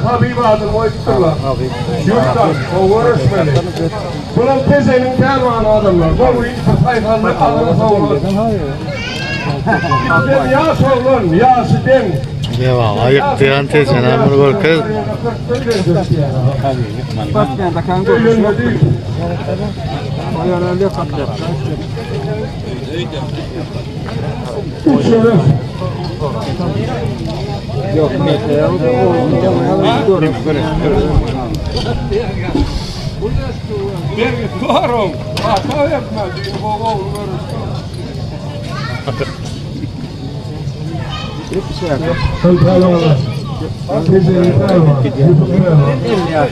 Habyp adyny goýupdyrlar. Ýurtdan gowy görüşmeli. Bulam Tejeniň pälwany adamlar. Gowy, bir saýhally agras oglan. Bizden ýaş oglan, ýaşy deň. Lebaga ýykdýan Tejenem bir görkez. Öýlenmedi. Üç göreş.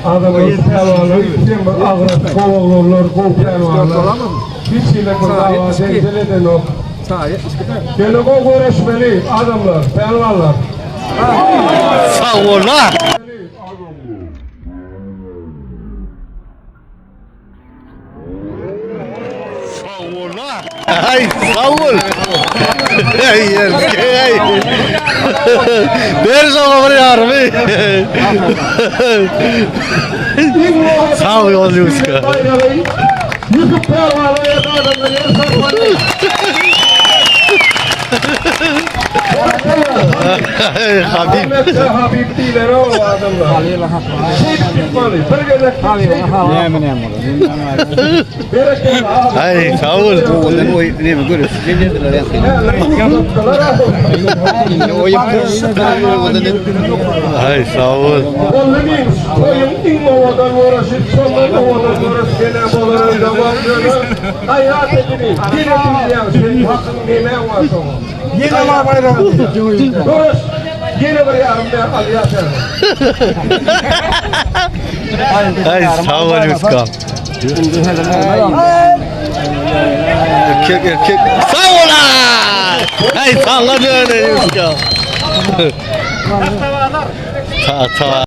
Adamlar pälwanlar üçin bir agras gowy oglanlar, gowy pälwanlar. Hiç hili bir dawa jenjel edenok. Ýöne gowy göreşmeli adamlar, pälwanlar. Sag bol la. Ay sag bol. Ay erkek ay. Ber şoňa bir ýarymy. Sag bol Ýuska. Ýusup pälwana ýa adamlar ýer sarpaly. Habib. Habib diýler o adamlar. Şeýdip gitmeli. Bir gezek Näme näme bolar? Berekella. Ay sag bol. Owadan oý näme görüş. Geldiler ýa. Oý Ay sag bol. Boldy diýmiş. Toýuň iň owadan göreşi, şondan owadan göreş gene bolar öýde bak ýöne. Gaýrat edini. Ýene diýýän seň hakyň nemäň bar şoňa. Ýene bar baýragy. Göreş. Ýene bir ýarym ber alýar sen. Ay sag bol Ýuska. Erkek erkek. Sag bol. Ay salla döne Ýuska. Ta ta.